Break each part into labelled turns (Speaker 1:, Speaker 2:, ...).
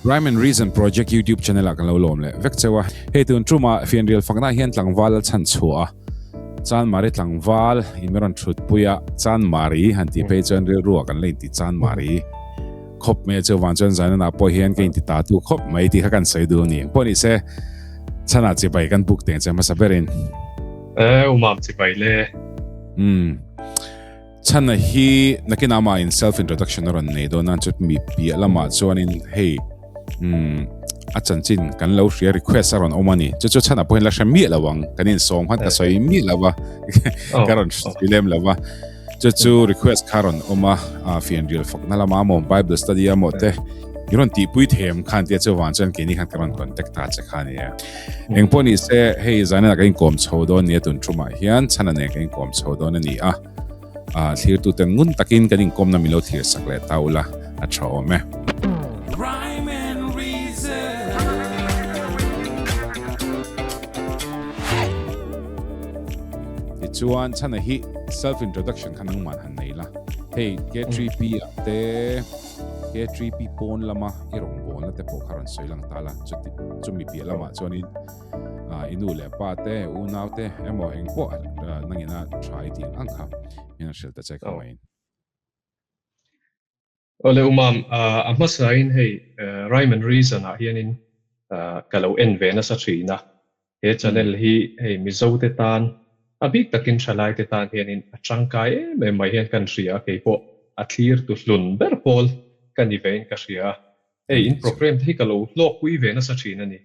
Speaker 1: Rhyme and Reason Project YouTube channel ah kan lo lawm leh vek cheu a. Hei tun tumah fianrial fakna hian tlangval a chhan chhuah a, Chanmari tlangval in rawn thut pui a, Chanmari han tih phei chuan rilru ah kan la inti Chanmari khawp mai a, chuvang chuan Zainana pawh hian ka inti ta tu khawp mai tih kha kan sawi duh a ni. Engpawh ni se chhanah chibai kan buk teng che hmasa berin.
Speaker 2: E umam chibai le.
Speaker 1: Umm. Chhana hi nakin ama in self introduction a rawn nei dawn a, chu mi piah lamah chuanin hei umm a chanchin kan lo hria request a rawn awm a ni. Chu chu Chhana pawhin la hre miah lo ang, kan insawm khan ka sawi miah lo va, ka rawn hre lem lo va. Chu chu request kha rawn awm a, fianrial fakna lama maw Bible study a maw te i rawn tihpui thei em khan tia chuvang chuan keini khan ka rawn contact ta che kha a ni a. Engpawh ni se hei zanin ah ka inkawm chho dawn nia tun thumah hian Chhana nen ka inkawm chho dawn a ni a. Ah, thlirtu ten ngun takin kan inkawmna min lo thlir sak leh ta ula, a tha awm e. Tichuan, chhana hi self introduction kha nangman han nei la. Hei, K3P ah te, K3P pawn lama i rawngbawlna te pawh kha rawn sawi lang ta la. Chuti, chumi piah lamah chuanin i nu leh pa te, unau te emaw eng pawh nangina tha i tih ang ang kha min han hrilh ta che kha mai.
Speaker 2: Awle Umam, a hmasain hei Rhyme and Reason ah hianin ka lo en ve nasa thin a, he channel hi hei Mizo te tan, a bik takin thalai te tan hianin a tangkai em em mai hian kan hria a, keipawh a thlir tu hlun ber pawl ka ni vein ka hria a, hei in program te hi ka lo hlawkpui ve nasa thin a ni.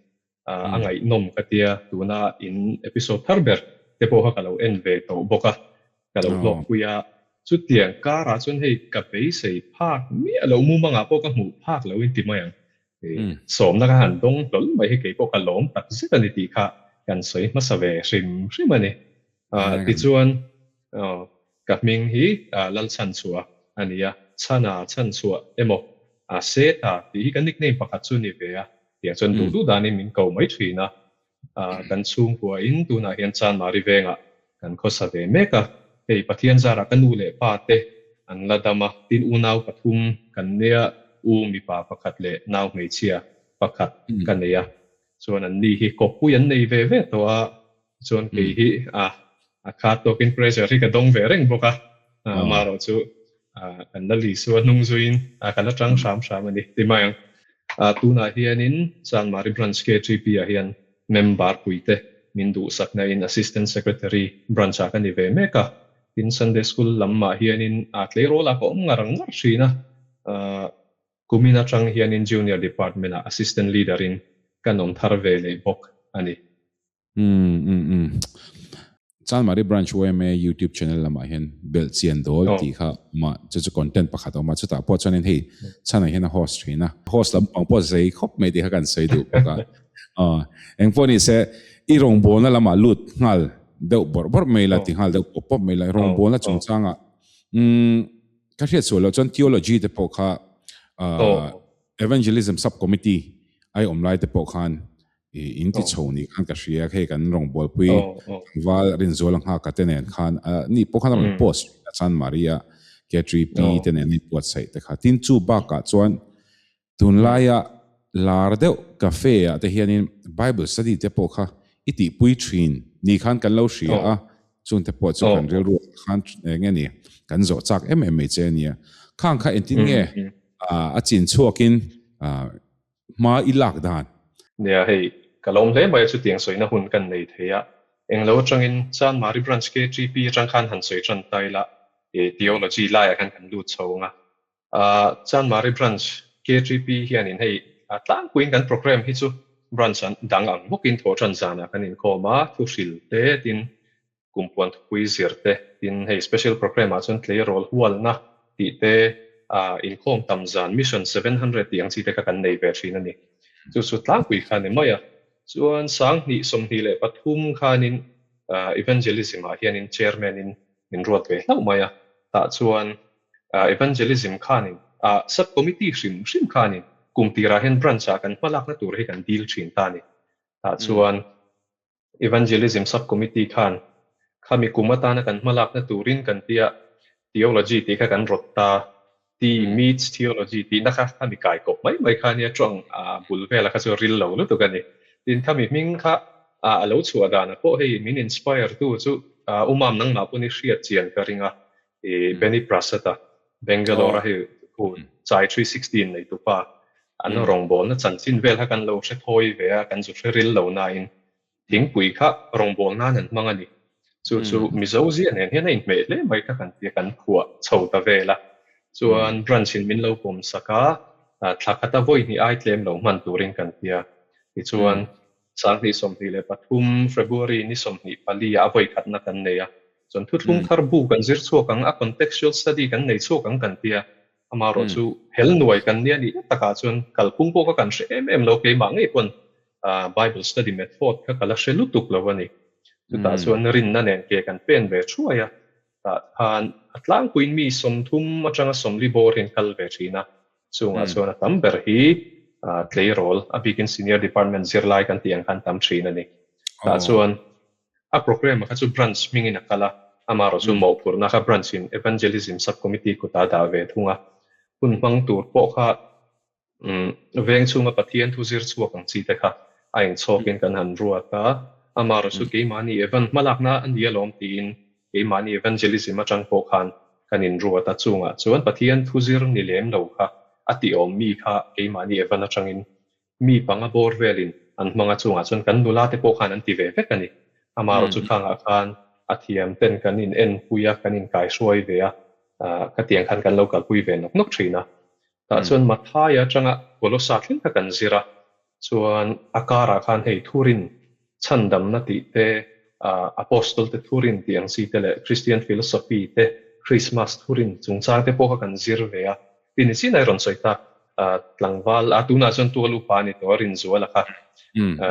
Speaker 2: A ngaihnawm ka tia, tuna in episode thar ber te pawh kha ka lo en ve tawh bawk a, ka lo hlawkpui a, chutiang karah chuan hei ka beisei phak miah loh mumangah pawh ka hmuh phak lo in ti mai ang, sawmna ka han dawng hlawl mai hi kei pawh ka lawm tak zet a ni tih kha kan sawi hmasa ve hrim hrim a ni. Tichuan ka hming hi Lalchhanchhuah a ni a, Chhana Chhanchhuah emaw Seta tih hi ka nickname pakhat chu ni ve a, Tiang chuan duh duh danin min ko mai thin a, kan chhungkua in tunah hian Chanmari vengah kan khawsa ve mek a, hei Pathian zarah ka nu leh pa te an la dam a, tin unau pathum kan nia u mipa pakhat leh nau hmeichhia pakhat ka nei a, chuan an ni hi kawppui an nei ve ve tawh a, chuan kei hi a khat tawkin pressure hi ka dawng ve reng bawk a, amaherawhchu Kan la Lisua hnung zuiin ka la tang hram hram a ni ti mai ang. Tunah hianin Chanmari Branch KTP ah hian member puite min duhsakna in Assistant Secretary Branch ah ka ni ve mek a. Tin Sunday School lamah hianin tleirawl ah ka awm ngar ngar thin a. Kumin atang hianin Junior Department ah Assistant Leader in kan awm thar ve leh bawk a ni.
Speaker 1: Umm umm umm. Chanmari Branch yma YouTube channel lamah hian belh chian dawl tih kha awm a, chu chu content pakhat a awm a, chutah pawh chuanin hei chhanah hian a host thin a, host lampang pawh zei khawp mai tih kha kan sawi duh bawk a. Aw, engpawh ni se i rawngbawlna lamah lut nghal deuh bawrh bawrh mai la, ti nghal deuh pawp pawp mai la, rawngbawlna chungchangah umm ka hriat sual loh chuan theology te pawh kha Evangelism Sub Committee ai awm lai te pawh khan I in ti chho ni khan ka hria hei kan rawngbawlpui tlangval Rinzuala nghaka te nen khan ni pawh khan a rawn post thin a chuan Maria K3P te nen an inbuatsaih te kha. Tin chu bakah chuan tunlaia lar deuh cafe ah te hianin Bible study te pawh kha i tihpui thin ni khan kan lo hria a, chungte pawh chu kan rilru ah khan eng nge ni kan zawh chak em em mai che a nia. Khang kha engtin nge a chin chhuakin hma i lak dan.
Speaker 2: Nia hei, ka lawm hle mai a chutiang sawina hun kan nei thei a, englo atangin Chanmari Branch KTP atang khan han sawi tan ta ila, i theology laiah khan kan lut chho ang a. Chanmari Branch KTP hianin hei tlangpuiin kan programme hi chu branch dang ang bawkin thawh tan zanah kan inkhawm a, thuhril te tin kumpuan thupui zir te, tin hei special programme ah chuan tleirawl hualna tih te, inkhawm tam zan mission 700 tih ang chi te kha kan nei ve thin a ni. Chu chu tlangpui kha a ni mai a. Chuan 2023 khanin evangelism ah hianin chairman in min ruat ve hlauh mai a, tah chuan evangelism khanin sub committee hrim hrim khanin kum tirah hian branch ah kan hmalakna tur hi kan dil thin ta a ni. Tah chuan Evangelism Sub-Committee khan khami kum atana kan hmalakna turin kan tia Theology tih kha kan rawt ta. Tea meets theology tihna kha a mi kai kawp mai mai kha nia tawng a bul vela kha chu ril lo lutuk a ni. Tin khami hming kha a lo chhuah danah pawh hei min inspire tu chu Umam nangmah pawn i hriat chian ka ring a, i Benny Prasad-a Bangalore-a hei khu Chai 360 nei tupa an rawngbawlna chanchin vel kha kan lo hre thawi ve a, kan zu hre ril lo nain Thingpui kha rawngbâwl nân an hmang a ni. Chu chu Mizo zia nen hian a inhmeh hle mai kha kan tia kan phuah chho ta vel a. Chuan branch in min lo pawm sak a, thla khata vawi hnih ai tlem lo hman turin kan tia. Tichuan, 2023 February ni 24 ah a vawi khatna kan nei a. Chuan thuthlung thar bu kan zir chhuak ang, a contextual study kan nei chhuak ang kan tia. Amaherawh chu hel nuai kan nia nih takah chuan kalphung pawh kha kan hre em em lo, keimah ngei pawn Bible study method kha ka la hre lutuk lo a ni. Chutah chuan rinna nen ke kan pen ve thuai a, tah khan a tlangpuiin mi 30 atanga 40 bawr hian kal ve thin a, chungah chuan a tam ber hi tleirawl, a bikin senior department zirlai kan tih ang khan tam thin a ni. Tah chuan A programme kha chu branch hmingin a kal a, amaherawh chu mawhphurhna kha branch in Evangelism Sub-Committee kutah a dah ve thung a. Hun hmang tur pawh kha veng chhunga Pathian thu zir chhuak ang chi te kha a inchhawkin kan han ruat a, amaherawh chu keimahni Evan hmalakna a ni alawm tiin keimahni Evangelism atang pawh khan kan inruat a, chungah chuan Pathian thu zir ni lem lo kha a tihawm mi kha keimahni Evan atangin Mi panga bawr velin an hmang a chungah chuan kan nula te pawh khan an ti ve vek a ni. Amaherawh chu khangah khan a thiam ten kan in enpui a, kan in kaihruai ve a, khatiang khan kan lo kalpui ve nawk nawk thin a. Tah chuan Mathaia atanga Kolosa thleng kha kan zir a, chuan a karah khan hei thurin chhandamna tih te, Apostle te thurin tih ang chi te leh Christian philosophy te, Christmas thurin chungchang te pawh kha kan zir ve a. Tin i chin a rawn sawi tak, tlangval, a tunah chuan tual upa a ni tawh a, Rinzuala kha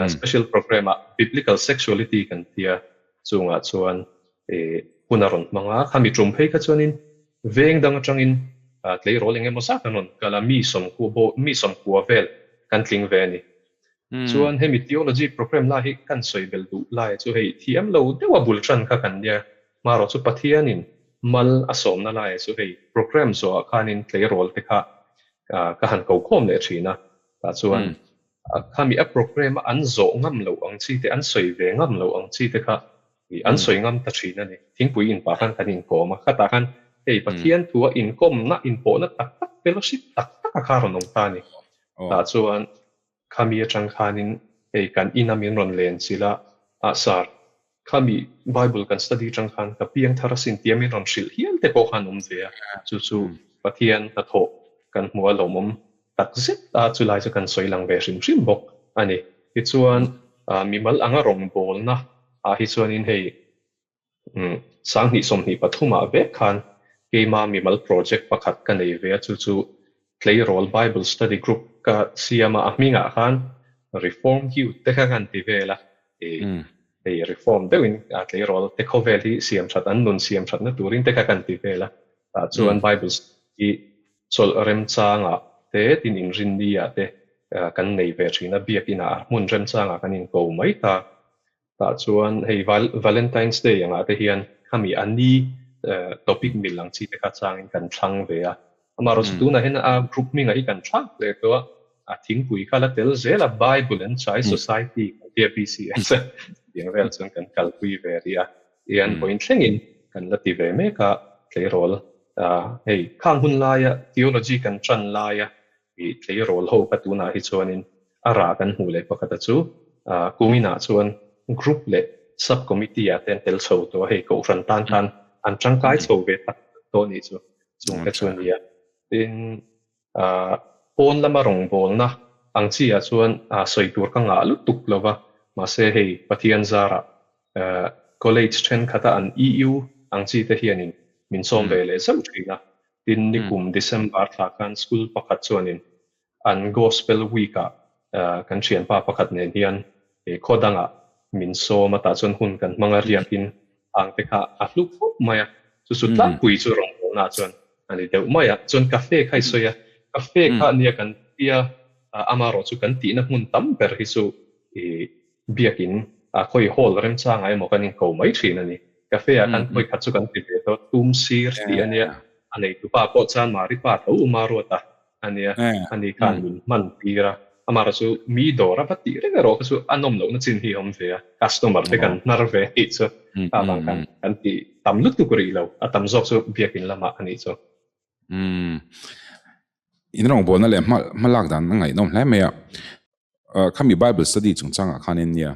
Speaker 2: special program ah Biblical Sexuality kan tia chungah chuan hun a rawn hmang a. Khami tum phei kha chuanin veng dang atangin tleirawl eng emaw zat an rawn kal a, mi 90 vel kan tling ve a ni. Chuan hemi theology program lai hi kan sawi bel duh lai chu hei thiam lo deuh a bul tan kha kan nia. Hmarawh chu Pathianin mal a sawmna lai chu hei program zawhah khanin tleirawl te kha ka han ko khawm leh thin a. Tah chuan khami a program a an zawh ngam loh ang chi te, an sawi ve ngam loh ang chi te kha an sawi ngam ta thin a ni. Thingpui in pah khan kan inkawm a, khatah khan hei Pathian thua inkawmna, inpawhna tak tak, fellowship tak tak a kha rawn awm ta a ni. Tah chuan Khami atang khanin hei kan ina min rawn len chilh a, ah sir, khami Bible kan study atang khan ka piang thar asin tia min rawn hrilh hial te pawh khan awm ve a, chu chu Pathian hnathawh kan hmu a lawmawm tak zet a, chulai chu kan sawi lang ve hrim hrim bawk a ni. Tichuan mimal anga rawngbawlna ah hi chuanin hei 2023 ah vek khan keima mimal project pakhat ka nei ve a, chu chu Tleirawl Bible Study Group ka siam a, a hmingah khan Reform Youth te kha kan ti vel a, hei reform deuhin tleirawl te khawvel hi siam that an nun siam thatna turin te kha kan ti vel a, tah chuan Bible hi chawlh remchangah te tin inrinni ah te kan nei ve thin a, biakinah hmun remchangah kan inko mai ta. Tah chuan hei Valentine's Day angah te hian khami a ni topic mil ang chi te kha changin kan thlang ve a. Amaherawhchu tunah hian a group hmingah hi kan thlak leh tawh a, a thingpui kha la tel zel a, Bible and Chai Society kan tia BCS tiang vel chuan kan kalpui ve rih a. Tihian vawiin thlengin kan la ti ve mek a, tleirawl hei khang hun laia theology kan tan laia I tleirawl ho kha tunah hi chuanin a rah kan hmuh leh pakhata chu kuminah chuan group leh sub committee ah te an tel chho tawh a, hei kohhran tan khan an tangkai chho ve tak tak tawh nih chu chung te chu a ni a. Tin, pawn lama rawngbawlna ang chi ah chuan sawi tur ka ngah lutuk lo va, mahse hei Pathian zarah college thenkhat a an EU ang chi te hianin min sawm ve leh zauh thin a, Tin, nikum December thla khan school pakhat chuanin an Gospel Week-ah kan thianpa pakhat nen hian khaw dangah min sawm a, tah chuan hun kan hmang a, riakin ang te kha a hlu khawp mai a, chu chu tlangpui chu rawngbawlnaah chuan a ni deuh mai a. Chuan cafe kha i sawi a, cafe kha nia kan tia amaherawh chu kan tihna hmun tam ber hi chu Biakin a khawi hall remchangah emaw kan inko mai thin a ni. Cafe ah khan khawi khat chu kan ti ve tawh, tum sir tih a nia. A neitupa pawh chuan Mari pa tho uma ruat a ania, ani khan min hman tir a. Amaherawh chu mi dawr a va tih reng erawh kha chu a nawm lohna chin hi a awm ve a, customer te kan hnar ve tih chu kha vang khan kan ti tam lutuk rih lo, a tam zawk chu biakin lamah a nih chu.
Speaker 1: Umm. In rawngbawlna leh hma hma lak dan a ngaihnawm hle mai a. Khami Bible study chungchangah khan in nia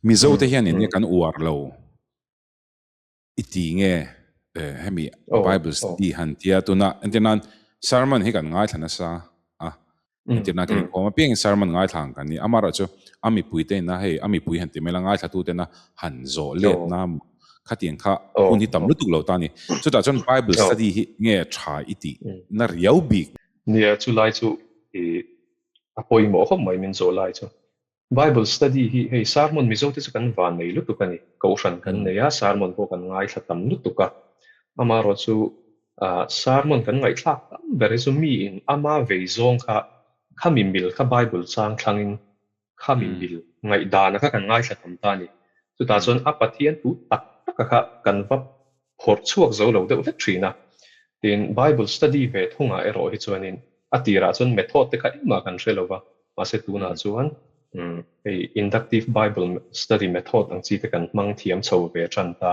Speaker 1: Mizo te hian in nia kan uar lo i ti nge hemi Bible study han tia tuna entir nan sermon hi kan ngaithla nasa a entir nan kan inkhawm apiangin sermon ngaithla ang kan ni amaherawhchu a mipui te ina hei a mipui han ti mai la ngaithla tu tena han zawh letna khatiang kha hun hi tam lutuk lo ta a ni. Chutah chuan Bible study hi nge tha i tih na riau bik?
Speaker 2: Nia, chulai chu i a pawimawh khawp mai min zawh lai chu. Bible study hi hei sermon Mizo te chu kan van nei lutuk a ni. Kohhran kan nei a, sermon pawh kan ngaithla tam lutuk a. Amaherawh chu sermon kan ngaihthlak tam ber hi chu miin ama vei zawng kha khami mil kha Bible chang thlangin Khami mil ngaihdana kha kan ngaithla tam ta a ni. Chutah chuan a Pathian thu tak taka kha kan va phawrh chhuak zo lo deuh vek thin a. Tin, Bible study ve thungah erawh hi chuanin a tirah chuan method te kha engmah kan hre lo va, mahse tunah chuan hei inductive Bible study method ang chi te kan hmang thiam chho ve tan ta.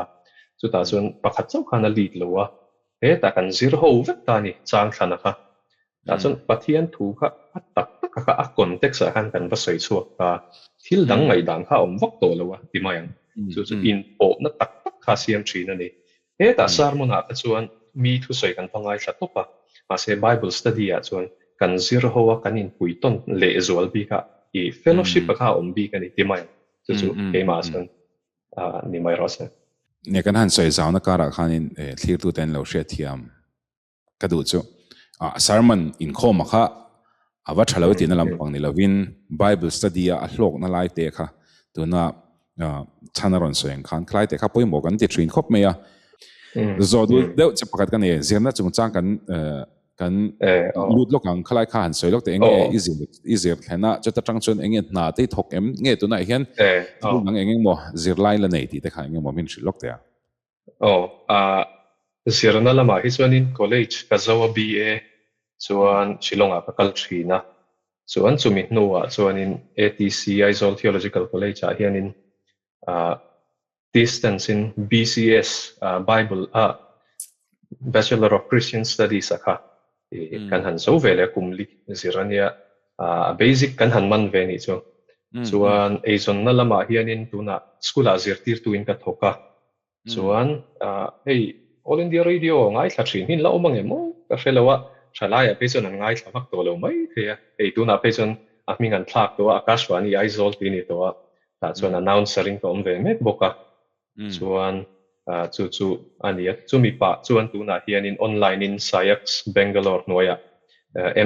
Speaker 2: Chutah chuan pakhat chauh khan a lead lo a, hetah kan zir ho vek ta a ni chang thlana kha. Tah chuan Pathian thu kha a tak taka kha a context ah khan kan va sawi chhuak ta, thil dang ngaihdan kha a awm vak tawh lo a ti mai ang. Chu chu inpawhna tak tak kha a siam thin a ni. Hetah sermon ah kha chuan mi thusawi kan va ngaithla tawp a, mahse Bible study ah chuan kan zir ho a, kan inpui tawn lehzual bik a, i fellowship a kha a awm bik a ni ti mai ang. Chu chu keimah ah chuan ni mai rawh se.
Speaker 1: Nia kan han sawi zauna karah khanin thlirtute an lo hriatthiam Ka duh chu ah sermon inkhawm a kha a va tha lo tihna lampang ni lovin Bible study a a hlawkna lai te kha tuna chhan a rawn sawi ang khan khlai te kha pawimawh kan ti thin khawp mai a. Zawh duh deuh che pakhat ka nei zirna chungchang kan kan lut lawk ang khalai kha han sawi lawk teh enge i zir i zir thlen a chuta tang chuan enge hna te i thawk em nge tunah hian thil dang eng emaw zirlai la nei tih te kha eng emaw min hrilh lawk teh a.
Speaker 2: Aw, a zirna lamah hi chuanin college ka zo a BA chuan Shillong ah ka kal thin a, chuan chumi hnuah chuanin ATC Aizawl Theological College ah hianin ah distance in BCS Bible ah Bachelor of Christian Studies a kha kan han zo ve leh a kum li zir a nia, a basic kan han man ve nih chu. Chuan eizawnna lamah hianin tunah school ah zirtirtuin ka thawk a, chuan hei All India Radio ngaithla thin hi an la awm ang em aw ka hre lo a, thalaiah phei chuan an ngaithla vak tawh lo mai thei a, hei tunah phei chuan a hming an thlak tawh a, Akashvani Aizawl tih a ni tawh a, tah chuan announcer in ka awm ve mek bawk a. Chuan chu chu a ni a, chumi pah chuan tunah hianin online in SciAx Bangalore hnuaiah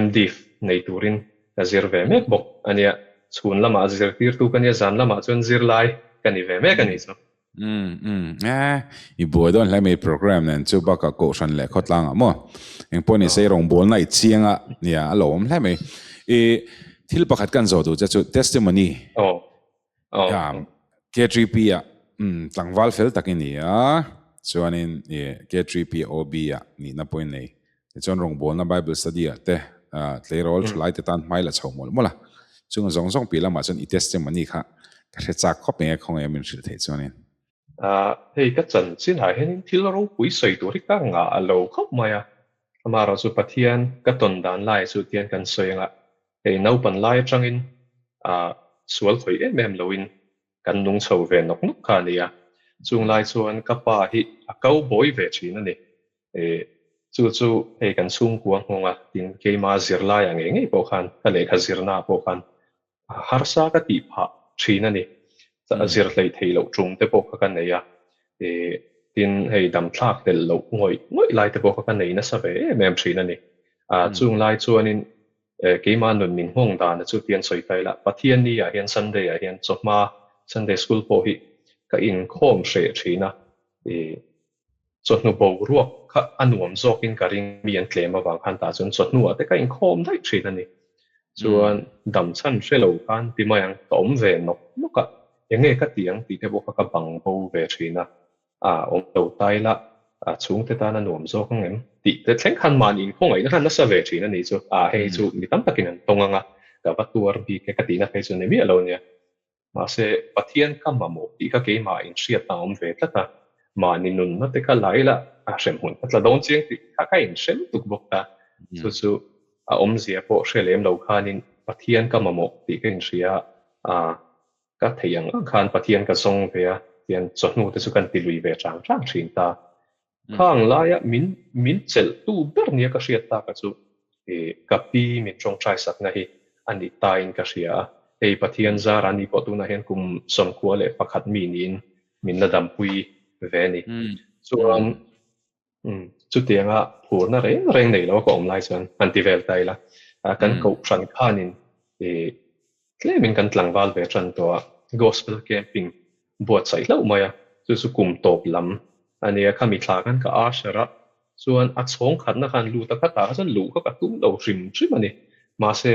Speaker 2: MDiv nei turin ka zir ve mek bawk a nia. Chhun lamah zirtirtu ka nia, zan lamah chuan zirlai ka ni ve mek a nih chu.
Speaker 1: Umm umm e, i buai dawn hle mai program nen chu bakah kohhran leh khawtlangah maw engpawh ni se rawngbawlna i chiang a nia a lo awm hle mai. I thil pakhat kan zawh duh che chu testimony.
Speaker 2: Aw.
Speaker 1: K3P ah tlangval fel tak i ni a, chuanin K3P OB ah nihna pawh i nei. Tichuan rawngbawlna Bible study ah te tleirawl thalai te tan hmai la chho mawlh mawlh a. Chung zawng zawng piah lamah chuan i testimony kha ka hre chak khawp eng e khawngaih a min hrilh theih chuanin.
Speaker 2: Hei ka chanchinah hianin thil ropui sawi tur hi ka ngah lo khawp mai a. Amaherawhchu chu Pathian ka tawn dan lai chu tian kan sawi anga Hei naupan lai atangin sual khawih em em loin kan nung chho ve nawk nawk kha a nia. Chung lai chuan ka pa hi a ko bawi ve thin a ni. Chu chu hei kan chhungkua nghawng a, tin keima zirlaiah ngei ngei pawh khan ka lehkha zirnaah pawh khan harsa ka tih phah thin a ni. Zir hleih theih loh tum te pawh kha ka nei a. Tin hei damthlak tel loh ngawih ngawih lai te pawh kha ka nei nasa ve em em thin a ni. Chung lai chuanin Keimah nun min nghawng dan a chu ti an sawi ta ila, Pathian ni ah hian Sunday ah hian chawhma Sunday school pawh hi ka inkhawm hreh thin a, chawhnu boruak kha a nuam zawkin ka ring mi an tlem avang khan tah chuan chawhnu ah te ka inkhawm daih thin a ni. Chuan dam chhan hre lo khan ti mai ang ka awm ve nawk nawk a, enge ka ti ang tih te pawh kha ka bang bo ve thin a, a awm lo ta ila. a chhungte tan a nuam zawk ang em tih te thleng khan mahni inkhawngaihna khan nasa ve thin a nih chu. A hei chu mi tam takin an tawng ang a, ka va tuar bik e ka tihna phei chu ni miah lo a nia. Mahse, Pathian ka mamawh tih kha keimah inhriatna a awm ve tlat a, mahni nunna te kha la ila a hremhmun ka tla dawn chiang tih kha ka inhrem tuk bawk ta. Chu chu a awmzia pawh hre lem lo khanin Pathian ka mamawh tih ka inhria a, ka theih ang ang khan Pathian ka zawng ve a, tian chawhnu te chu kan ti lui ve chang chang thin ta. Khang laia min min chelhtu ber nia ka hriat taka chu ka pi min tawngtai sakna hi a ni tain ka hria a. Hei Pathian zara ni pawh tunah hian kum 91 mi niin min la dampui ve a ni. Chuan chutianga phurna reng reng nei lo ka awm lai chuan han ti vel ta ila. Kan kohhran khanin tlemin kan tlangval ve tan tawh a, Gospel Camping buatsaih hlauh mai a, chu chu kum tawp lam a nia, khami thla khan ka usher a, chuan a chhawng khatna khan lut a, khatah kha chuan luh kha ka tum lo hrim hrim a ni, mahse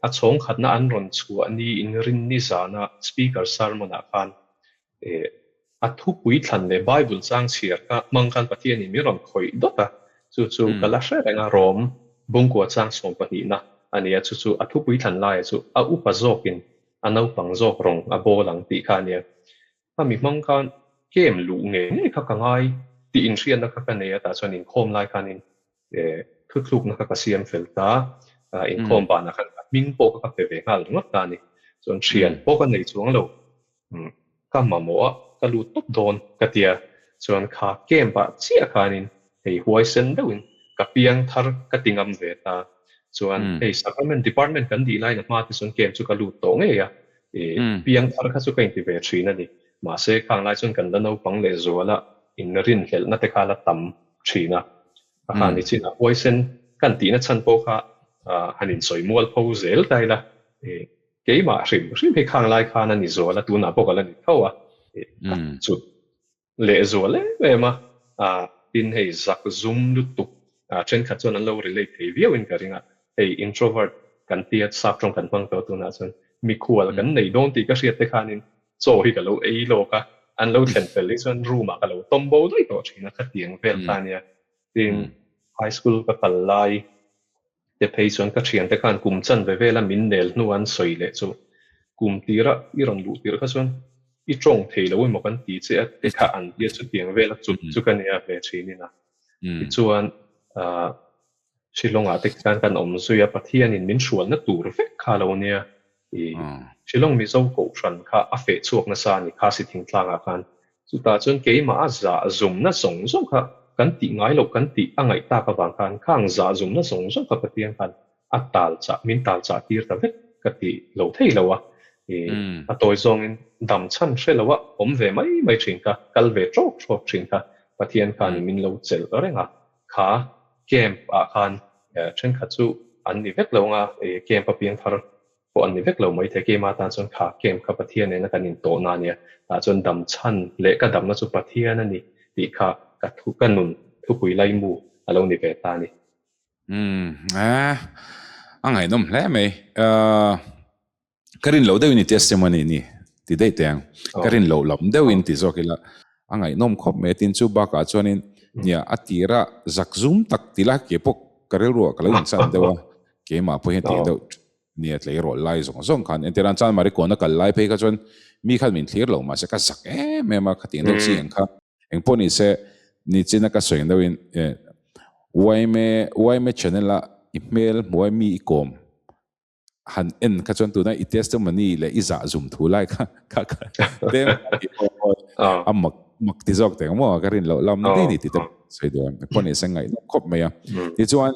Speaker 2: a chhawng khatna an rawn chhuah ni inrin ni zana speaker sermon ah khan eh a thupui thlan leh Bible chang chhiar kha hmang khan Pathianin min rawn khawih dawt a, chu chu ka la hre reng a, Rom bungkua chang sawmpahnihna a ni a, chu chu a thupui thlan laia chu a upa zawkin a naupang zawk rawng a bawl ang tih kha a nia. Khami hmang khan kem luh ngei ngei kha ka ngai tih inhriatna kha ka nei a, tah chuan inkhawm lai khanin thuthlukna kha ka siam fel ta, inkhawm banah khan ka hming pawh kha ka pe ve nghal ringawt ta a ni. Chuan thian pawh ka nei chuang lo, ka mamawh a, ka lut tawp dawn ka ti a, chuan kha camp ah chiah khanin hei huaisen deuhin ka piang thar ka ti ngam ve ta, chuan hei sacrament department kan dih laiin a hma te chuan camp chu ka lut tawh ngei a, piang thar kha chu ka inti ve thin a ni, mahse khang lai chuan kan la naupang leh zual a, inrinhlelhna te kha la tam thin a, a khan ni chin a huaisen kan tihna chhan pawh kha han insawi mual pho zel ta ila. Keimah hrim hrim hi khang lai khan a ni zual a, tunah pawh ka la ni tho a, ka chut leh zual em em a, tin hei zak zum lutuk thenkhat chuan an lo relate thei viau in ka ring a, hei introvert kan tia sap tawng kan hmang tawh tunah chuan mikhual kan nei dawn tih ka hriat te khanin chaw hi ka lo ei lawk a, an lo thlen fel hi chuan room ah ka lo tawm bo daih tawh thin a, khatiang vel kha ania, tin high school ka kal lai Te phei chuan ka thiante khan kum chanve vela min nel hnu an sawi leh chu kum tira i rawn luh tirh kha chuan i tawng thei lo emaw kan ti che a te kha an tia chutiang vela chut chu ka nia ve thin in a. Tichuan Shillong ah te khan kan awm zui a Pathianin min hrualna tur vek kha lo nia i Shillong Mizo Kohhran kha a feh chhuak nasa a ni Khasi thingtlangah khan Chutah chuan keimah a zah zumna zawng zawng kha kan tih ngai loh kan tih a ngaih tak avang khan khang zah zumna zawng zawng kha Pathian khan a tal chah, min tal chah tir ta vek ka ti lo thei lo a. Ih, a tawi zawngin dam chhan hre lo a awm ve mai mai thin kha, kal ve trawk trawk thin kha Pathian khanin min lo chelh reng a. Kha camp ah khan thenkhat chu an ni vek lo anga, camp a piangthar pawh an ni vek lo mai thei. Keimah tan chuan kha camp kha Pathian nena kan intawhna a nia. Tah chuan dam chhan leh ka damna chu Pathian a ni tih kha ka thu ka nun thupui laimu a lo ni ve ta a ni.
Speaker 1: Umm eh a ngaihnawm hle mai. Ahh ka rin loh deuhin i testimony ni ti daih teh ang. Ka rin loh lam deuhin ti zawk ila a ngaihnawm khawp mai a tin chu bakah chuanin nia a tira zakzum tak ti la ke pawh ka rilruah ka lo inchan deuh a keimah pawh hian tih deuh Nia tleirawl lai zawng zawng khan entir an chuan Marikona kal lai phei kha chuan mi khan min thlir lo mahse ka zak em em a khatiang deuh chi ang kha. Engpawh ni se nichina ka sawi ang deuhin yma yma channel a i hmel hmuai mi i kawm han en kha chuan tuna i testimony leh i zah zum thu lai kha kha kha tlem a mak mak ti zawk teh ang maw ka rin loh lam daih ni tih te sawi duh a engpawh ni se ngaihnawm khawp mai a tichuan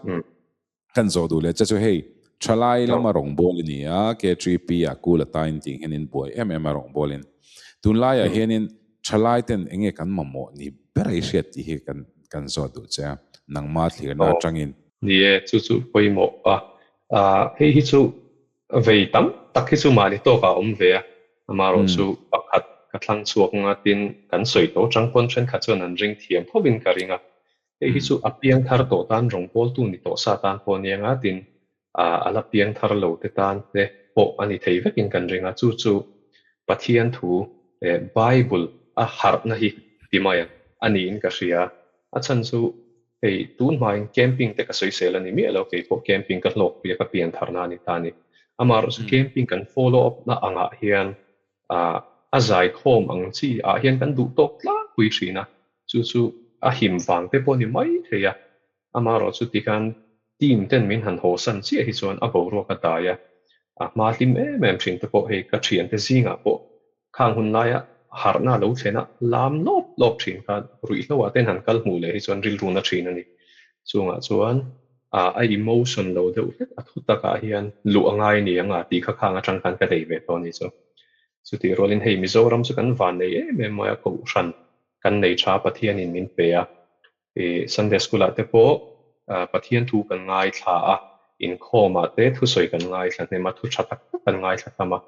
Speaker 1: Kan zawh duh leh che chu hei, thalai lama rawngbâwl i ni a, K3P ah kul a tain tih hianin buai em em a rawngbâwlin. Tunlaiah hianin thalai ten eng nge kan mamawh ni ber a i hriat tih hi kan kan zawh duh che a, nangma thlirna atangin.
Speaker 2: Ni e, chu chu pawimawh a. Hei hi chu vei tam tak hi chu mahni tawkah a awm ve a, amaherawhchu pakhat ka thlang chhuak anga tin kan sawi tawh chang pawn thenkhat chuan an ring thiam thovin ka ring a. Hei hi chu a piang thar tawh tan rawngbawltu ni tawh sa tan pawh a nia nga tin a la piang thar lo te tan te pawh a ni thei vekin kan ring a, chu chu Pathian thu Bible a harhna hi ti mai ang a niin ka hria. A chhan chu hei tun hmain camping te ka sawisel a ni miah lo, keipawh camping ka hlawkpui a, ka pian tharna a ni ta a ni. Amaherawhchu camping kan follow up na angah hian a zaikhawm ang chi ah hian kan duh tawk tlangpui thin a, chu chu a him vang te pawh a ni mai thei a. Amaherawhchu tikhan team ten min han hawsan chiah hi chuan a boruak a dai a, a hma hlim em em thin te pawh hei ka thiante zingah pawh Khang hun laia harhna lo thlen a, lam lawp lawp thin kha ruihhlo ah ten han kal hmuh leh hi chuan rilru na thin a ni. Chungah chuan a emotion lo deuh hlek a thu takah hian luh a ngai ni ang a tih kha khang atang khan ka nei ve tawh a ni chu. Chutih rualin hei Mizoram chu kan van nei em em mai a, Kohhran kan nei tha Pathianin min pe a, Sunday School ah te pawh Pathian thu kan ngaithla a, inkhawm ah te thusawi kan ngaithla hnem a, thu tha tak tak kan ngaithla tam a.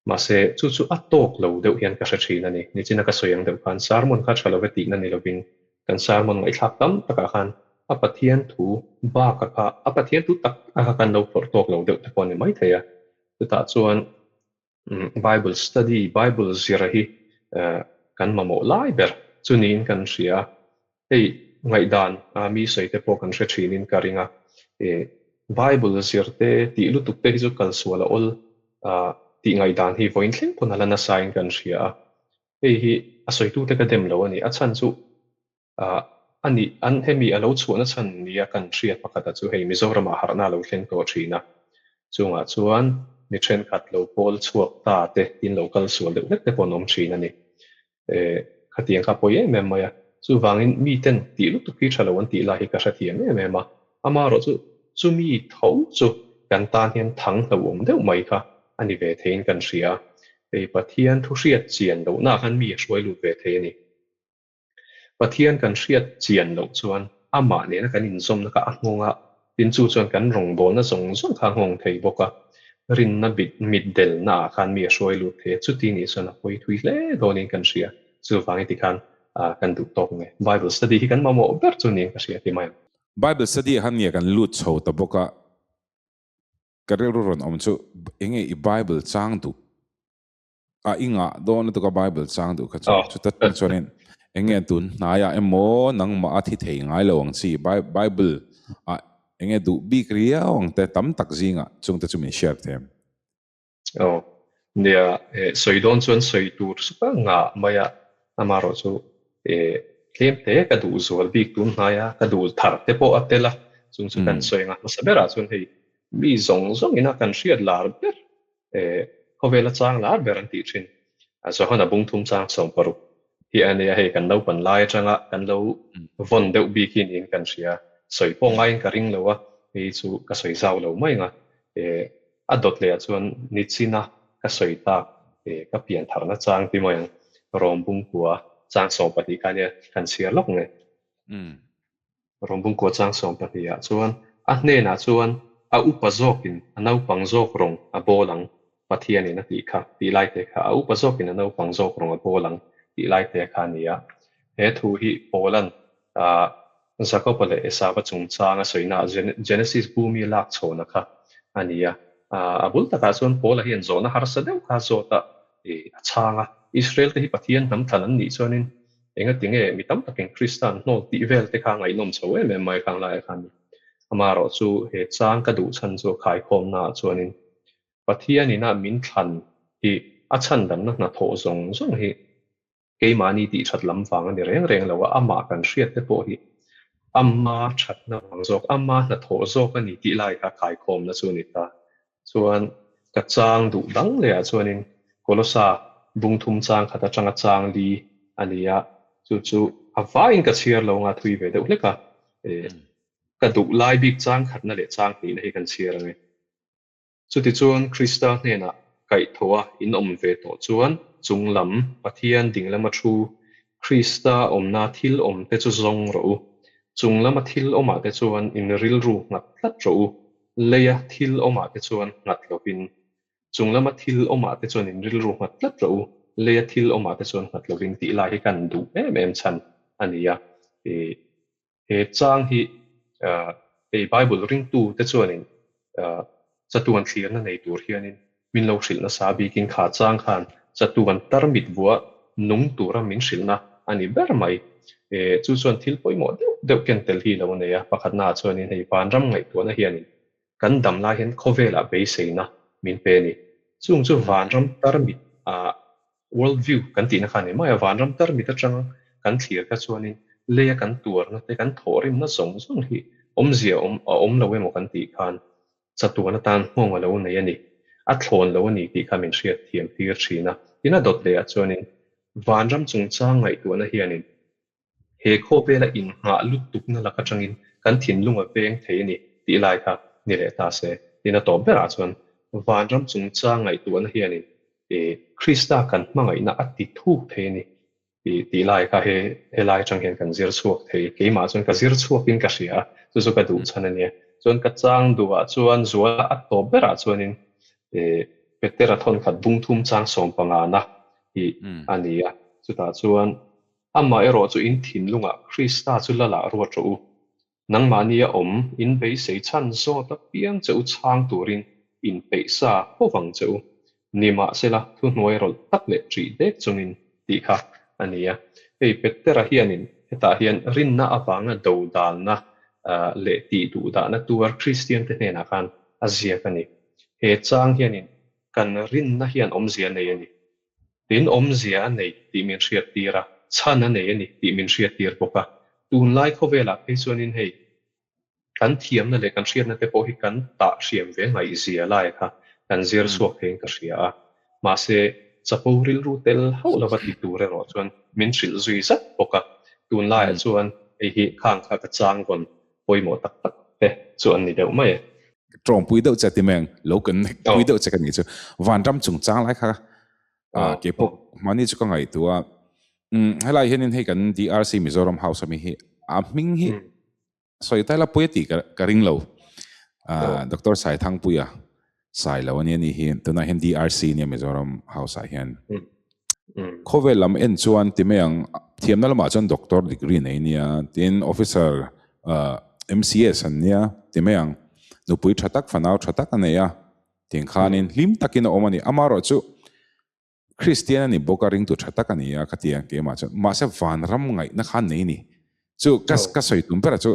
Speaker 2: Mahse, chu chu a tawk lo deuh hian ka hre thin a ni. Nichina ka sawi ang deuh khan sermon kha tha love tihna ni lovin kan sermon ngaihthlak tam takah khan a Pathian thu baka kha a Pathian thu tak a kha kan lo phawrh tawk lo deuh te pawh a ni maithei a. Chutah chuan Bible study, Bible zira hi kan mamawh lai ber chu niin kan hria a. Hei ngaihdan mi sawi te pawh kan hre thinin ka ring a, Bible zir te tih lutuk te hi chu kalsual a awl tih ngaihdan hi vawiin thleng pawn a la nasain kan hria a. Hei hi a sawitute ka dem lo a ni. A chhan chu a nih an hemi a lo chhuahna chhan nia kan hriat pakhata chu hei Mizoramah harhna a lo thleng tawh thin a. Chungah chuan mi thenkhat lo pawl chhuak ta te in lo kalsual deuh hlek te pawh an awm thin a ni. Khatiang kha pawi em em mai a, chuvangin miten tih lutuk hi tha lo an tih lai hi ka hrethiam em em a, amaherawh chu chumi tho chu kan tan hian thang hlauhawm deuh mai kha a ni ve theiin kan hria a, hei Pathian thu hriat chian lohna khan mi a hruai lut ve thei a ni. Pathian kan hriat chian loh chuan amah nena kan inzawmna kha a nghawng a, Tin chu chuan kan rawngbawlna zawng zawng kha a nghawng thei bawk a, rinna bit mitdelna ah khan mi a hruai lut thei a, chuti nih chuan a pawi thui hle dawnin kan hria, chuvangin tikhan kan duh tawk nge. Bible study hi kan mamawh ber chu niin ka hria ti mai ang.
Speaker 1: Bible study ah khan nge kan lut chho ta bawk a, ka rilru rawn awm chu enge i Bible chang duh? A i ngah dawn lutuk a Bible chang duh kha chu chuta tang chuanin eng nge tun hnaiah emaw nangmah a thi thei ngai lo ang chi Bible ah eng nge duh bik riau ang te tam tak zingah chungte chu min share them.
Speaker 2: Aw nia sawi dawn chuan sawi tur sup a ngah mai a amaherawh chu tlem te ka duh zual bik tun hnaia ka duh thar te pawh a tel a chung chu kan sawi ngah hmasa berah chuan hei mi zawng zawngin a kan hriat lar ber Khawvela chang lar ber an tih thin. Johana bung thum chang 60 hi a nia, hei kan naupan lai atanga kan lo vawn deuh bik hi niin kan hria. Sawi pawh ngaiin ka ring lo a, hei chu ka sawi zau lo mai ang a. A dawt leh ah chuan nichina ka sawi tak ka pian tharna chang ti mai ang, Rawm bung kua chang 12 kha nia kan chhiar lawk nge. Rawm bung kua chang 12 ah chuan a hnenah chuan a upa zawkin a naupang zawk rawng a bawl ang Pathianin a tih kha tih lai te kha a upa zawkin a naupang zawk rawng a bawl ang tih lai te kha a ni a. He thu hi Paula'n Jakoba leh Esava chungchang a sawina Genesis bu mi lak chhawna kha a ni a. A bul takah chuan Paula hian zawhna harsa deuh kha zawt a a chhang a. Israel te hi Pathian hnam thlan an nih chuanin Engati nge mi tam takin Krista an hnawl tih vel te kha ngaihnawm chho em em mai khang laiah khan. Amaherawh chu he chang ka duh chhan chu khaikhawmna ah chuanin Pathian ina min thlan hi a chhandamna hnathawh zawng zawng hi keimahni tih that lam vang a ni reng reng lo a, amah kan hriat te pawh hi ama thatna vang zawk, ama hnathawh zawk a ni tih lai kha khaikhawmna chu a ni ta. Chuan ka chang duh dang leh ah chuanin Kolosa bung thum chang khat atanga chang li a ni a, chu chu a vaiin ka chhiar lo anga thui ve deuh hlek a, ka duh lai bik chang khatna leh chang hnihna hi kan chhiar ange. Chutichuan Krista hnenah kaihthawh a in awm ve tawh chuan chung lam Pathian ding lama thu Krista awmna thil awm te chu zawng rawh u. Chung lama thil awmah te chuan in rilru nghat tlat rawh u. Leia thil awmah te chuan nghat lovin, chung lama thil awmah te chuan in rilru nghat tlat rawh u, leia thil awmah te chuan nghat lovin tih lai hi kan duh em em chhan a ni a. He chang hi hei Bible ringtu te chuanin chatuan thlirna nei tur hianin min lo hrilh nasa bikin kha chang khan chatuan tarmit vuah nung tura min hrilhna a ni ber mai. Chu chuan thil pawimawh deuh deuh ken tel hi lo nei a, pakhatnaah chuanin hei vanram ngaihtuahna hianin kan dam lai hian khawvelah beiseina min pe a ni. Chung chu vanram tarmit ah world view kan tihna kha a ni mai a, vanram tarmit atang kan thlir kha chuanin leia kan tuarna te kan thawhrimna zawng zawng hi awmzia awm a awm lo emaw kan tih khan chatuan atan nghawng a lo nei a ni, a thlawn lo a ni tih kha min hriat thiam tir thin a. Tin a dawt lehah chuanin vanram chungchang ngaihtuahna hianin he khawvela innghah lutukna lak atangin kan thinlung a veng thei a ni tih lai kha ni leh ta se. Tin a tawp berah chuan vanram chungchang ngaihtuahna hianin Krista kan hmangaihna a ti thuk thei a ni Tih tih lai kha he helai atang hian kan zir chhuak thei. Keimah chuan ka zir chhuakin ka hria a, chu chu ka duh chhan a nia. Chuan ka chang duhah chuan zuala a tawp berah chuanin eh Petera thawn khat bung thum chang sawm pangana hi a ni a. Chutah chuan amah erawh chu in thinlungah Krista chu lal ah ruat rawh u. Nangmahni a awm in beisei chhan zawt apiang che u chhang turin in peih sa fo vang che u. Nimahsela, thuhnuai rawlh tak leh ṭih dek chungin tih kha a ni a. Hei Petera hianin hetah hian rinna avanga dodalna leh tih duhdahna tuar Kristiante hnenah khan a ziak a ni. He chang hianin kan rinna hian awmzia a nei a ni. Tin, awmzia a nei tih min hriattir a, chhan a nei a ni tih min hriattir bawk a. Tunlai khawvelah phei chuanin hei kan thiamna leh kan hriatna te pawh hi kan tah hriam ve ngaihzia lai kha kan zir chhuak theiin ka hria a. Mahse, chapo rilru tel hauh lova ti tur erawh chuan min hrilh zui zat bawk a. Tunlaiah chuan hei hi khang kha ka chang vawn pawimawh tak tak te chu an ni deuh mai e.
Speaker 1: Tawngpui deuh che ti mai ang, lo kan pui deuh che ka nih chu. Vanram chungchang lai kha kei pawh mahni chu ka ngaihtuah a. Helai hianin hei kan DRC Mizoram House ami hi a hming hi sawi ta ila pui a tih ka ring lo. Doctor Saithangpuia sai lo a nia ni hi. Tunah hian DRC nia Mizoram House ah hian. Khawvel lam en chuan ti mai ang, thiamna lamah chuan doctor degree nei nia, tin officer MCS an nia ti mai ang. Nupui tha tak, fanau tha tak a nei a, tiang khanin hlim takin a awm a ni. Amaherawhchu Kristian a ni bawk a, ringtu tha tak a ni a ka ti a keimah chuan. Mahse vanram ngaihna kha an nei ni. Chu ka ka sawi tum berah chu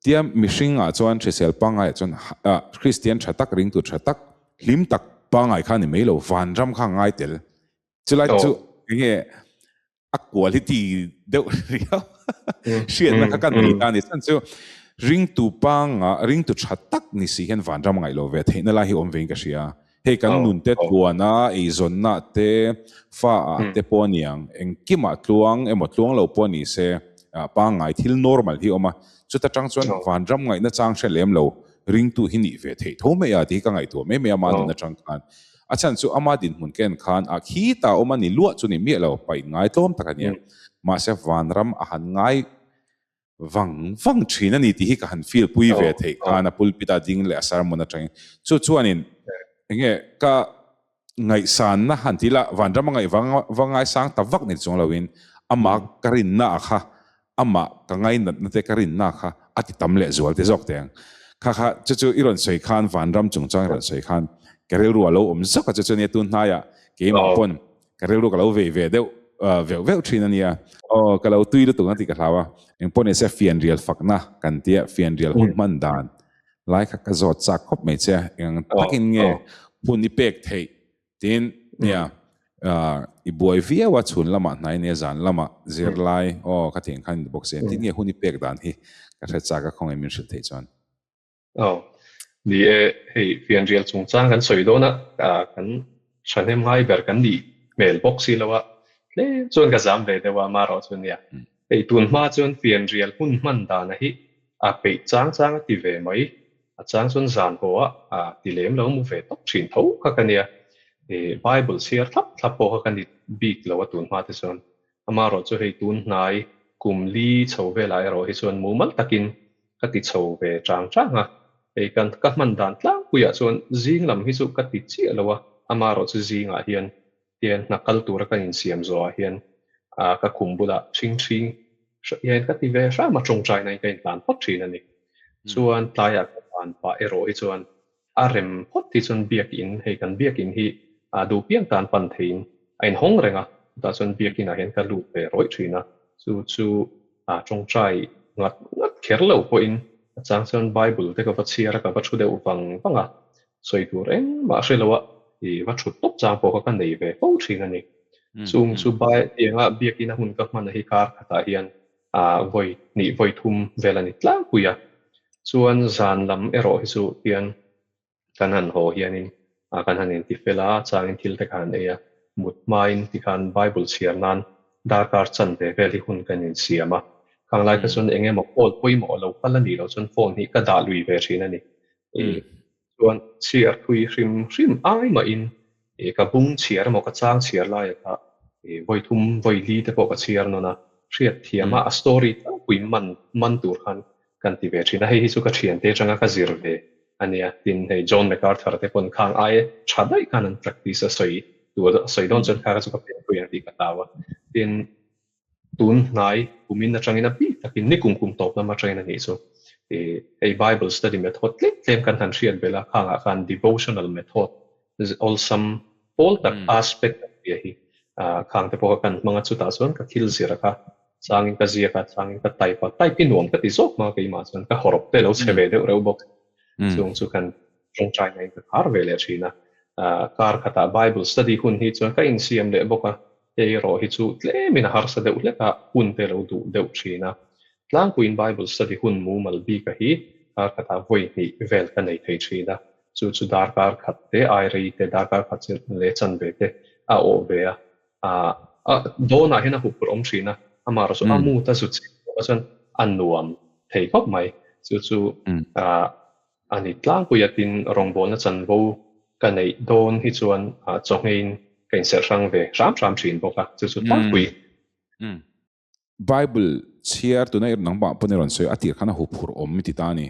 Speaker 1: tia mihringah chuan hrisel pangaiah chuan Kristian tha tak, ringtu tha tak, hlim tak pangai kha a ni mai lo, vanram kha a ngai tel. Chulai chu enge a quality deuh riau hriatna kha ka nei ta a ni. Chuan chu ringtu panga, ringtu tha tak ni si hian vanram a ngaih lo ve theihna lai hi awm vein ka hria. Hei kan nun te tluana, eizawnna te, fa ah te pawh a niang, engkimah tluang emaw tluang lo pawh ni se pangngai thil normal hi a awm a. Chuta tang chuan vanram ngaihna chang hre lem lo ringtu hi nih ve theih tho mai a tih hi ka ngaihtuah mai mai a, ama nun atang khan. A chhan chu ama dinhmun ken khan a khita awm a ni luah chu ni miah lo, paih ngai tlawm tak a nia. Mahse vanram a han ngai vang vang thin a ni tih hi ka han feel pui ve theih khan a pulpit a ding leh a sermon atangin. Chu chuanin enge ka ngaihsanna han ti ila vanram a ngaih vang va ngaisang ta vak ni chuang loin amah ka rinna a kha amah ka ngainatna te ka rinna kha a ti tam leh zual te zawk teh ang. Kha kha chu chu i rawn sawi khan vanram chungchang i rawn sawi khan ka rilru a lo awm zawk a chu chu nia tun hnaiah keimah pawn ka rilru ka lo vei ve deuh veuh veuh thin a nia. Aw ka lo tui lutuk ang tih ka hlau a, engpawh ni se fianrial fakna kan tia fianrial hun hman dan lai kha ka zawt chak khawp mai che a, eng takin nge hun i pek theih Tin, nia, i buai viau a, chhun lamah hnai nia zan lamah zirlai, aw ka tih ang khan in ti bawk si, engtin nge hun i pek dan hi ka hre chak a, khawngaih min hrilh theih chuan.
Speaker 2: Aw, ni e, hei fianrial chungchang kan sawi dawn a, kan thahnem ngai ber kan nih hmel bawk si lo a, tlem chuan ka zam ve deuh a, amaherawh chu nia, hei tun hma chuan fianrial hun hman dana hi a peih chang chang a ti ve mai. A chang chuan zan haw a ti lem lo mu ve tawp thin tho kha ka nia. Ih Bible chhiar thlap thlap pawh kha ka ni bik lo a tun hma te chuan. Amaherawh chu hei tun hnai kum li chho velah erawh hi chuan mumal takin ka ti chho ve chang chang a. Hei kan ka hman dan tlangpuiah chuan zing lam hi chu ka ti chiah lo a, amaherawh chu zingah hian hian hna kal tura ka insiam zawhah hian ka khum bulah ṭhing ṭhing hian ka ti ve hram a, ṭawngṭaina in ka inhlan phawt ṭhin a ni. Chuan tlaiah ka van pah erawh hi chuan a rem phawt hi chuan biakin, hei kan biakin hi duh piang tan pan theiin a inhawng reng a, chutah chuan biakinah hian ka lut ve rawih ṭhin a, chu chu. a tawngtai ngat ngat kher lo pawhin a chang chuan Bible te ka va chhiar a, ka va thu deuh vang vang a, sawi tur engmah hre lo a, i va thut tawp chang pawh kha ka nei ve fo thin a ni. Chung chu bai tianga biakina hun ka hman a hi kar khatah hian vawi hnih vawi thum vel a ni tlangpui a, chuan zan lam erawh hi chu tian kan han haw hianin kan han inti fel a, changin thil te kha han ei a, mut hmain tikhan Bible chhiar nan darkar chanve vel hi hun kan insiam a. Khang lai kha chuan eng emaw call pawimawh lo kal a nih loh chuan phone hi ka dah lui ve thin a ni. Chuan chhiar thui hrim hrim ai mahin ka bung chhiar emaw ka chang chhiar laia kha vawi thum vawi li te pawh ka chhiar nawn a, hriat thiam a, a story tlangpui man man tur khan kan ti ve thin a, hei hi chu ka thiante atanga ka zir ve a nia, tin hei John MacArthur te pawn khang ai tha daih khan an practice a sawi tur a sawi dawn chuan kha kha chu ka pian pui ang tih ka hlau a, tin tun hnai kumin atangin a bik takin ni kum kum tawp lam atangin a nih chu ih hei Bible study method tlem tlem kan han hriat belh a, khangah khan devotional method awlsam pawl tak aspect a tia hi khang te pawh kha kan hmang a, chutah chuan ka thil zir a kha changin ka ziak a, changin ka type a, type hi nuam ka ti zawk hma keimah chuan ka hawrawp te lo chhe ve deuh reuh bawk, chung chu kan tawngtai na in ka khar ve leh thin a, kar khatah Bible study hun hi chuan ka insiam leh bawk a, hei erawh hi chu tlemin a harsa deuh hlek a, hun te lo duh deuh thin a, tlangpuiin Bible study hun mumal bika hi kar khatah vawi hnih vel ka nei thei thin a. Chu chu darkar khat te, ai rei te, darkar khat leh chanve te a awh ve a. A dawnah hian a hup tur awm thin a, amaherawh chu a mut a zu chhe tawh a chuan a nuam thei khawp mai. Chu chu a ni tlangpui a, tin rawngbawlna chanvo ka neih dawn hi chuan chawhngeiin ka inserh hrang ve hram hram thin bawk a, chu chu tlangpui.
Speaker 1: Bible chhiar tuna i nangmah pawn i rawn sawi a tir khan a huphurh awm i ti ta a ni.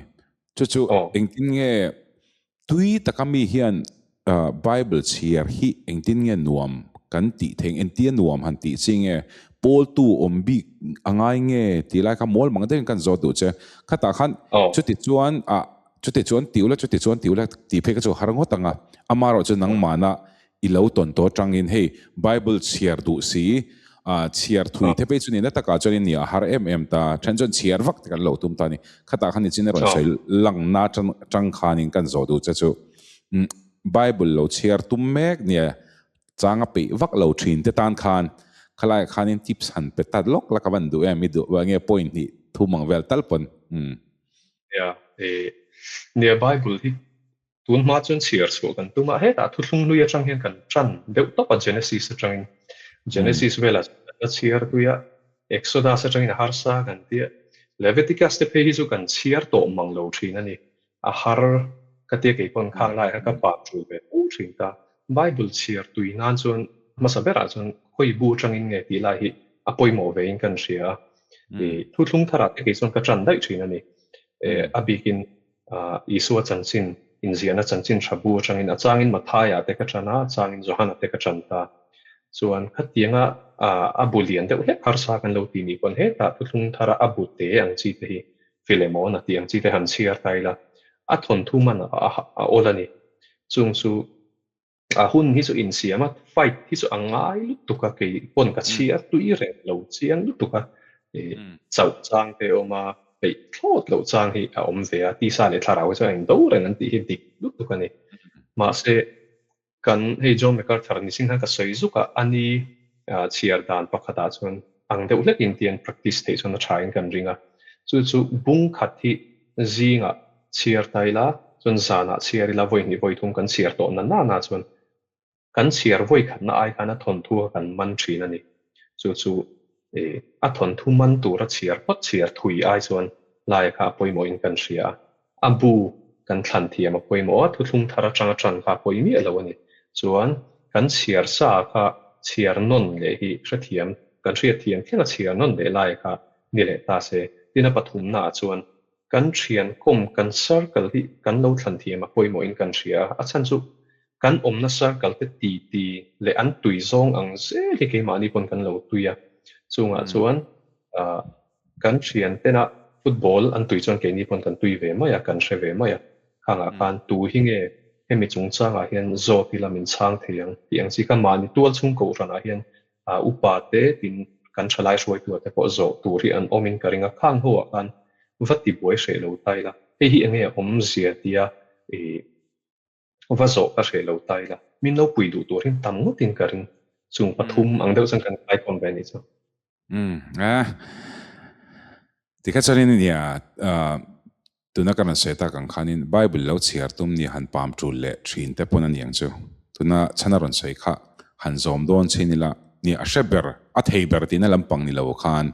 Speaker 1: Chu chu engtin nge tui taka mi hian Bible chhiar hi engtin nge nuam kan tih theih engtia nuam han tih chi nge pawltu awm bik a ngai nge tih lai kha mawl mang deuhin kan zawt duh che. Khatah khan chuti chuan ah chuti chuan ti ula chuti chuan ti ula tih phei kha chu har ngawt ang a, amaherawh chu nangmahna I lo tawn tawh atangin hei Bible chhiar duh si, chhiar thui te phei chu nihna takah chuan in a har em em ta, then chuan chhiar vak te kan lo tum ta a ni. Khatah khan nichin a rawn sawi langna atang khanin kan zawh duh che chu Bible lo chhiar tum mek nia chang a peih vak lo thin te tan khan khalaiah khanin tips han pe ta lawk la ka van duh em i duh nge point hnih thum ang vel tal pawn.
Speaker 2: Nia, nia Bible hi Tun hma chuan chhiar chhuah kan tum a, hetah thuthlung hlui atang hian kan tan deuh tawp a Genesis atangin. Genesis velah chuan kan la chhiar tui a, Exodus atangin a harsa kan ti a, Leviticus te phei hi chu kan chhiar tawh mang lo thin a ni. A har ka tia kei pawn khang laiah khan ka pa tul ve fo thin ta. Bible chhiar tui nan chuan hmasa berah chuan khawi bu atangin nge tih lai hi a pawimawh vein kan hria a. Thuthlung tharah te kei chuan ka tan daih thin a ni. A bikin Isua chanchin, inziahna chanchin tha bu atangin a changin Mathaia te ka tan a, a changin Johana te ka tan ta. Chuan khatianga a bu lian deuh hlek harsa kan lo ti nih pawn hetah thuthlung thara a bu te ang chi te hi Philemon a tih ang chi te han chhiar ta ila, a thawnthu man a awl a ni. Chung chu A hun hi chu insiam a, fight hi chu a ngai lutuk a, kei pawn ka chhiar tui reng lo chiang lutuk a, chauh chang te a awm a, peih thlawt loh chang hi a awm ve a, tisa leh thlarau hi chuan a indo reng an tih hi dik lutuk a ni. Mahse, kan hei John MacArthur ni sin khan ka sawi zuk a, a ni chhiar dan pakhatah chuan ang deuh hlekin tiang practice theih chuan a tha in kan ring a, chu chu bung khat hi zingah chhiar ta ila, chuan zanah chhiar ila vawi hnih vawi thum kan chhiar tawh na nana chuan kan chhiar vawi khatna ai khan a thawnthu kha kan man thin a ni. Chu chu a thawnthu man tura chhiar phawt chhiar thui ai chuan laia kha a pawimawhin kan hria a, a bu kan thlan thiam a pawimawh a, thuthlung thar atanga tan kha a pawi miah lo a ni. Chuan kan chhiar sa kha chhiar nawn leh hi hrethiam, kan hriatthiam thleng a chhiar nawn leh laia kha ni leh ta se. Tin a pathumnaah chuan kan thian kawm, kan circle hi kan lo thlan thiam a pawimawhin kan hria a, a chhan chu kan awmna circle te ti ti leh an tui zawng ang zel hi keimahni pawn kan lo tui a, chungah chuan kan thian tena football an tui chuan keini pawn kan tui ve mai a, kan hre ve mai a, khangah khan tu hi nge hemi chungchangah hian zawt ila min chhang thei ang tih ang chi kha mahni tual chhung kohhranah hian upa te tin kan thalai hruaitu te pawh zawh tur hi an awmin ka ring a, khang ho ah khan va ti buai hreh lo ta ila, hei hi enge a awmzia tia ih va zawh ka hreh lo ta ila, min lo pui duh tur hi tam ngawtin ka ring. Chung pathum ang deuh chuan kan kaikawm ve a nih chu.
Speaker 1: Umm a tikha chuanin nia tuna ka rawn sawi tak ang khanin Bible lo chhiar tum nia han pam tul leh thin te pawn a ni ang chu. Tuna chhan a rawn sawi kha han zawm dawn chin ila nia a hre ber a thei ber tihna lampang ni lo khan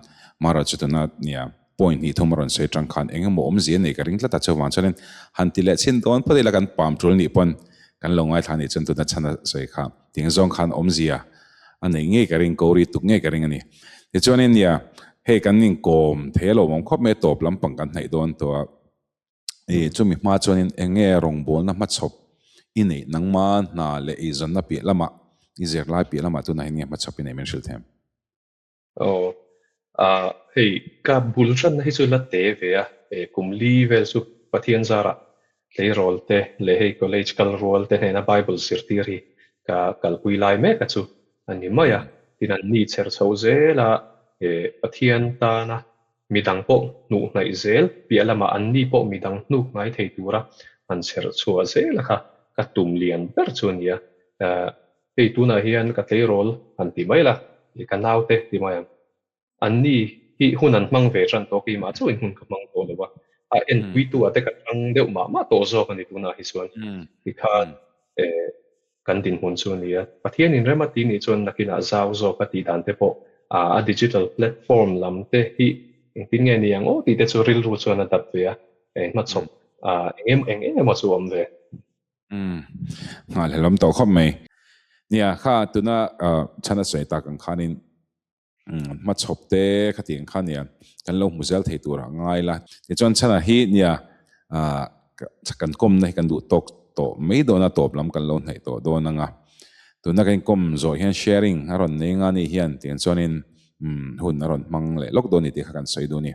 Speaker 1: Mara chu tuna nia point hnih thum a rawn sawi tang khan eng emaw awmzia nei ka ring tlat a chuvang chuanin han ti leh chin dawn phawt ila kan pam tul nih pawn kan lo ngaithla nih chuan tuna chhan a sawi kha Ting zawng khan awmzia a neih ngei ka ring, ko ri tuk ngei ka ring a ni. Tichuanin nia, hei kan inkawm thei alawm awm khawp mai a, tawp lampang kan hnaih dawn tawh a. I chumi hma chuanin eng nge rawngbawlna hmachhawp i neih nangma hna leh i zawnna piah lamah, i zirlai piah lamah tunah hian nge hmachhawp i neih min hrilh them?
Speaker 2: Aw, ah hei ka bul hranna hi chu la te ve a, kum li vel chu Pathian zarah tleirawl te leh hei college kal rual te hnena Bible zirtir hi ka kalpui lai mek a chu a ni mai a, tin an ni chher chho zel a, Pathian tana midang pawh hnuh hnaih zel piah lamah an ni pawh midang hnuk ngai thei tura han chher chhuah zel a kha ka tum lian ber chu a ni a, Hei tunah hian ka tleirawl han ti mai la, i ka naute ti mai ang. Anni hi hun an hmang ve tan tawh keimah chauhin hun ka hmang tawh lo a, a enpuitu ah te ka tang deuh mah mah tawh zawk a ni tunah hi chuan. Tikhan kan dinhmun chu a ni a, Pathianin rem a ti nih chuan nakinah zau zawk a tih dan te pawh a digital platform lam te hi engtin nge ni ang aw tih te chu rilru chuan a dap ve a, hmachhawp eng eng emaw chu a awm ve.
Speaker 1: Umm, nghahhlelawm tawh khawp mai. Nia, kha tuna chhan a sawi tak ang khanin hmachhawp te khatiang kha nia kan lo hmu zel thei turah ngai la. Tichuan chhana hi nia kan kawmna hi kan duh tawk tawh mai dawn a, tawp lam kan lo hnaih tawh dawn ang a. Tuna kan inkawm zawh hian sharing a rawn nei nga ni hian tiang chuanin Umm, hun a rawn hmang leh lawk dawn ni tih kha kan sawi duh a ni.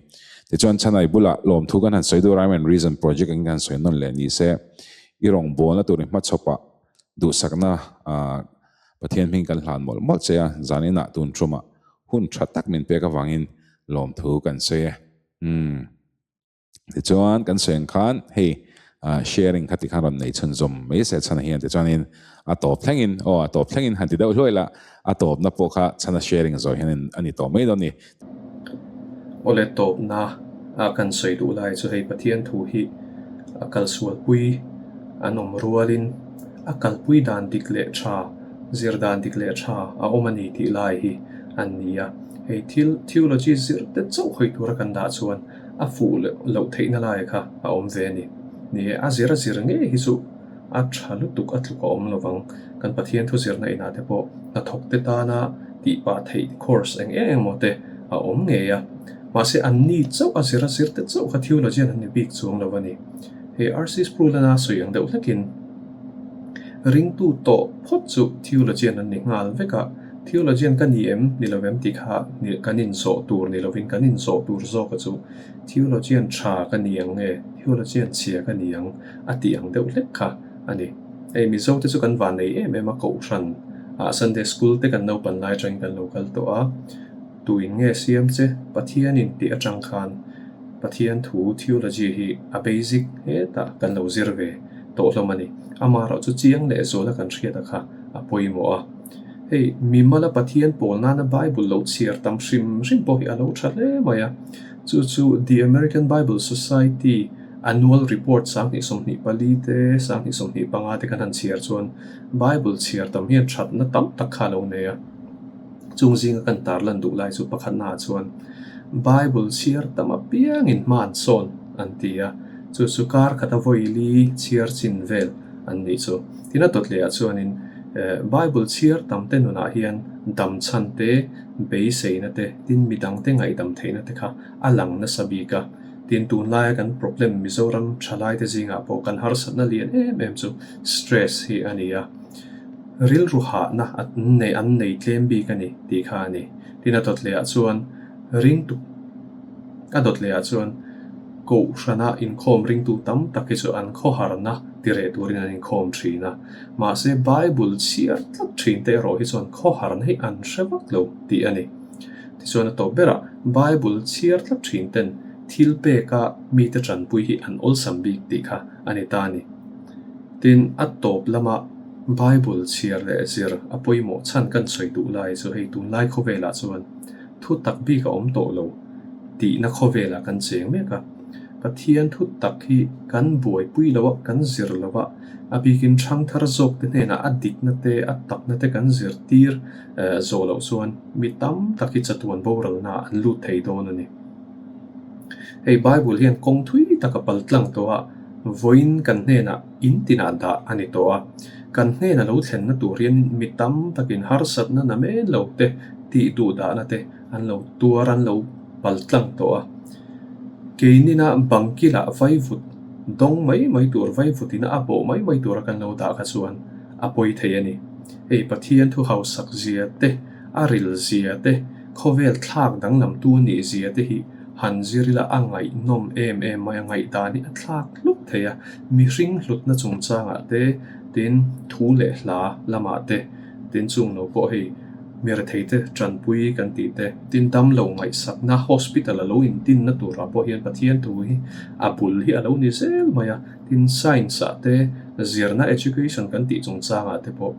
Speaker 1: Tichuan Chhanai bulah lawmthu kan han sawi duh Rhyme and Reason project angin kan han sawi nawn leh ni se, i rawngbawlna tur i hmachhawpah duhsakna Pathian hming kan hlan mawlh mawlh che a, zaninah tun tumah hun tha tak min pek avangin lawmthu kan sawi e. Umm. Tichuan kan sawi ang khan hei sharing kha tikhan rawn nei chhunzawm mai se chhana hian tichuanin a tawp thlengin aw a tawp thlengin han ti deuh hluai la a tawpna pawh kha chhana sharing zawh hian a ni tawh mai dawn a ni.
Speaker 2: Awle tawpna a kan sawi duh lai chu hei Pathian thu hi a kalsualpui an awm rualin a kalpui dan dik leh tha zir dan dik leh tha a awm a ni tih lai hi an ni a. Hei thil theology zir te chauh hawi tura kan dah chuan a fuh loh theihna lai kha a awm ve a ni. Ni e, a zir a zir ngei hi chu a tha lutuk a tluk a awm lovang. Kan Pathian thu zirna inah te pawh hnathawk te tana tih pah theih course eng eng emaw te a awm ngei a. Mahse an ni chauh a zir a zir te chauh kha theologian an ni bik chuang lo a ni. Hei RC Sproul-ana sawi ang deuh hlekin ringtu tawh phawt chu theologian an ni nghal vek a. Theologian ka ni em ni lo em tih kha kan inzawh tur ni lovin kan inzawh tur zawka chu theologian tha ka ni ang nge theologian chhia ka ni ang a tih ang deuh hlek kha a ni. Hei Mizo te chu kan van nei em em a Kohhran ah Sunday School te kan naupan lai atangin kan lo kal tawh a, tuin nge siam che Pathianin tih atang khan Pathian thu theology hi a basic hetah kan lo zir ve tawh hlawm a ni. Amaherawh chu chiang leh zuala kan hriat a kha a pawimawh a. Hei, mimala Pathian pawl nana Bible lo chhiar tam hrim hrim pawh hi a lo tha hle mai a. Chu chu The American Bible Society Annual Report 2024 te, 2025 te kan han chhiar chuan Bible chhiar tam hian thatna tam tak kha a lo nei a. Chung zinga kan tarlan duh lai chu pakhatnaah chuan Bible chhiar tam apiangin hma an sawn an ti a, chu chu kar khata vawili chhiar chin vel an nih chu. Tin a tawtlehah chuanin Bible chhiar tam te nunah hian dam chhan te, beiseina te, tin midang te ngaihdam theihna te kha a lang nasa bik a. Tin tunlaia kan problem Mizoram thalaite zingah pawh kan harsatna lian em em chu stress hi a ni a. Rilru hahna an nei tlem bik a ni tih kha a ni. Tin a dawtlehah chuan ringtu a dawtlehah chuan Kohhrana inkhawm ringtu tam tak hi chu an khawharna ti reh turin an inkhawm thin a. Mahse Bible chhiar tlat thin te erawh hi chuan khawharna hi an hre vak lo tih a ni. Tichuan a tawp berah Bible chhiar tlat thin ten thil peka mite tanpui hi an awlsam bik tih kha a ni ta a ni. Tin, a tawp lama Bible chhiar leh zir a pawimawh chhan kan sawi duh lai chu hei tunlai khawvelah chuan thu tak bik a awm tawh lo tihna khawvelah kan cheng mek a. Pathian thu tak hi kan buaipui lo a, kan zir lo a, a bikin thangthar zawk te hnenah a dikna te, a takna te kan zirtir zawh loh chuan mi tam tak hi chatuan boralna ah an lut thei dawn a ni. Hei Bible hian kawng thui tak a pal tlang tawh a, vawiin kan hnenah in tinah dah a ni tawh a. Kan hnena lo thlenna tur hian mi tam takin harsatna na men lo te, tih duh dahna te an lo tuar an lo pal tlang tawh a. Keinina bangkilah vaivut dawng mai mai tur vaivutina a bawh mai mai tura kan lo dah kha chuan a pawi thei a ni. Hei Pathian thu hausak zia te, a ril zia te, khawvel thlak danglamtu nih zia te hi han zir ila a ngaihnawm em em mai a, ngaihdan hi a thlak hluk thei a, mihring hlutna chungchangah te, tin thu leh hla lamah te, tin chung lo pawh hei miretheite tanpui kan tih te, tin damlo ngaihsakna hospital a lo intinna turah pawh hian Pathian thu hi a bul hi a lo ni zel mai a. Tin, science-ah te, zirna education kan tih chungchangah te pawh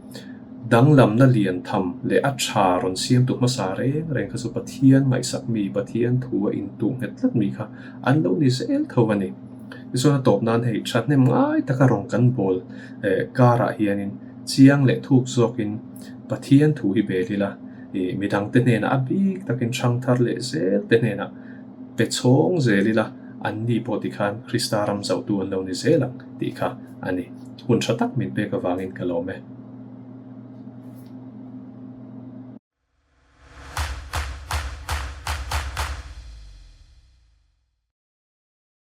Speaker 2: danglamna lian tham leh a tha rawn siamtu hmasa reng reng kha chu Pathian ngaihsak mi, Pathian thu a intuh nghet tlat mi kha an lo ni zel tho a ni. Tichuan a tawp nan hei thahnem ngai taka rawn kan bawl karah hianin chiang leh thuk zawkin Pathian thu hi bel ila, ih midangte hnenah a bik takin hrangthar leh zel te hnenah pe chhawng zel ila, anni pawh tikhan Krista ram zauhtu an lo ni zel ang tih kha a ni. Hun tha tak min pek avangin ka lawm e.